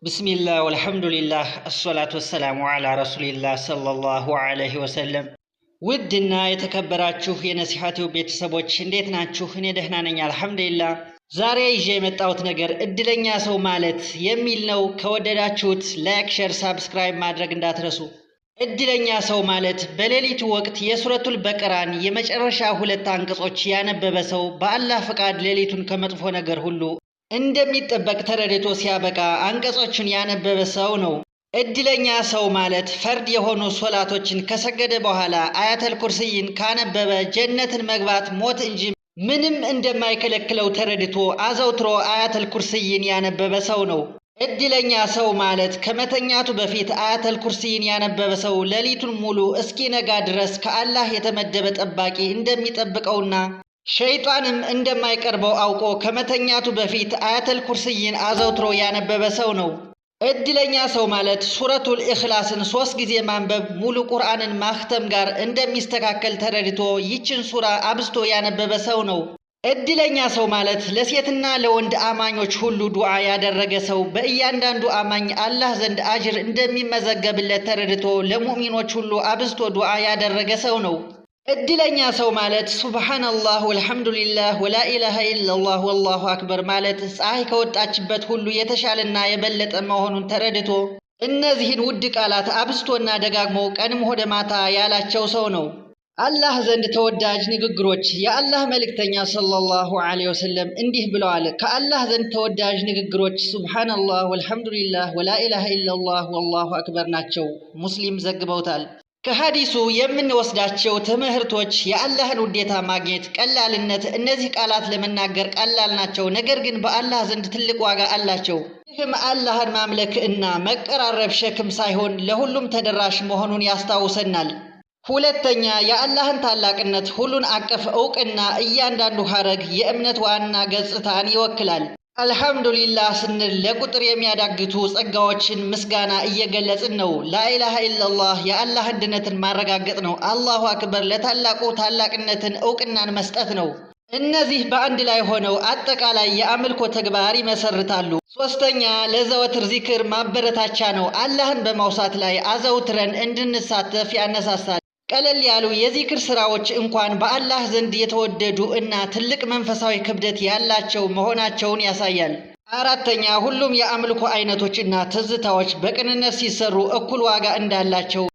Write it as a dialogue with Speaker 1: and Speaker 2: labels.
Speaker 1: ብስሚላህ ወልሐምዱሊላህ አሶላቱ ወሰላሙ ዓላ ረሱሊላህ ሰለላሁ ዐለይሂ ወሰለም። ውድና የተከበራችሁ የነሲሐቲው ቤተሰቦች እንዴት ናችሁ? እኔ ደህና ነኝ አልሐምዱሊላህ። ዛሬ ይዤ የመጣሁት ነገር እድለኛ ሰው ማለት የሚል ነው። ከወደዳችሁት like፣ share፣ subscribe ማድረግ እንዳትረሱ። እድለኛ ሰው ማለት በሌሊቱ ወቅት የሱረቱል በቀራን የመጨረሻ ሁለት አንቀጾች ያነበበ ሰው በአላህ ፈቃድ ሌሊቱን ከመጥፎ ነገር ሁሉ እንደሚጠበቅ ተረድቶ ሲያበቃ አንቀጾቹን ያነበበ ሰው ነው። እድለኛ ሰው ማለት ፈርድ የሆኑ ሶላቶችን ከሰገደ በኋላ አያተል ኩርስይን ካነበበ ጀነትን መግባት ሞት እንጂ ምንም እንደማይከለክለው ተረድቶ አዘውትሮ አያተል ኩርስይን ያነበበ ሰው ነው። እድለኛ ሰው ማለት ከመተኛቱ በፊት አያተል ኩርስይን ያነበበ ሰው ሌሊቱን ሙሉ እስኪነጋ ድረስ ከአላህ የተመደበ ጠባቂ እንደሚጠብቀውና ሸይጣንም እንደማይቀርበው አውቆ ከመተኛቱ በፊት አያተል ኩርስይን አዘውትሮ ያነበበ ሰው ነው። እድለኛ ሰው ማለት ሱረቱል ኢኽላስን 3 ጊዜ ማንበብ ሙሉ ቁርአንን ማክተም ጋር እንደሚስተካከል ተረድቶ ይችን ሱራ አብዝቶ ያነበበ ሰው ነው። እድለኛ ሰው ማለት ለሴትና ለወንድ አማኞች ሁሉ ዱዓ ያደረገ ሰው በእያንዳንዱ አማኝ አላህ ዘንድ አጅር እንደሚመዘገብለት ተረድቶ ለሙእሚኖች ሁሉ አብዝቶ ዱዓ ያደረገ ሰው ነው። እድለኛ ሰው ማለት ሱብሓነላህ ወልሐምዱሊላህ ወላ ኢላሃ ኢለላህ ወላሁ አክበር ማለት ፀሐይ ከወጣችበት ሁሉ የተሻለና የበለጠ መሆኑን ተረድቶ እነዚህን ውድ ቃላት አብዝቶና ደጋግሞ ቀንም ሆነ ማታ ያላቸው ሰው ነው። አላህ ዘንድ ተወዳጅ ንግግሮች። የአላህ መልእክተኛ ሰለላሁ ዐለይሂ ወሰለም እንዲህ ብለዋል። ከአላህ ዘንድ ተወዳጅ ንግግሮች ሱብሓነላህ ወልሐምዱሊላህ ወላ ኢላሃ ኢለላህ ወላሁ አክበር ናቸው። ሙስሊም ዘግበውታል። ከሀዲሱ የምንወስዳቸው ትምህርቶች የአላህን ውዴታ ማግኘት ቀላልነት። እነዚህ ቃላት ለመናገር ቀላል ናቸው፣ ነገር ግን በአላህ ዘንድ ትልቅ ዋጋ አላቸው። ይህም አላህን ማምለክ እና መቀራረብ ሸክም ሳይሆን ለሁሉም ተደራሽ መሆኑን ያስታውሰናል። ሁለተኛ፣ የአላህን ታላቅነት ሁሉን አቀፍ እውቅና። እያንዳንዱ ሐረግ የእምነት ዋና ገጽታን ይወክላል። አልሐምዱሊላህ ስንል ለቁጥር የሚያዳግቱ ጸጋዎችን ምስጋና እየገለጽን ነው። ላኢላሃ ኢለላህ የአላህ አንድነትን ማረጋገጥ ነው። አላሁ አክበር ለታላቁ ታላቅነትን እውቅናን መስጠት ነው። እነዚህ በአንድ ላይ ሆነው አጠቃላይ የአምልኮ ተግባር ይመሰርታሉ። ሶስተኛ፣ ለዘወትር ዚክር ማበረታቻ ነው። አላህን በማውሳት ላይ አዘውትረን እንድንሳተፍ ያነሳሳል። ቀለል ያሉ የዚክር ስራዎች እንኳን በአላህ ዘንድ የተወደዱ እና ትልቅ መንፈሳዊ ክብደት ያላቸው መሆናቸውን ያሳያል። አራተኛ፣ ሁሉም የአምልኮ አይነቶች እና ትዝታዎች በቅንነት ሲሰሩ እኩል ዋጋ እንዳላቸው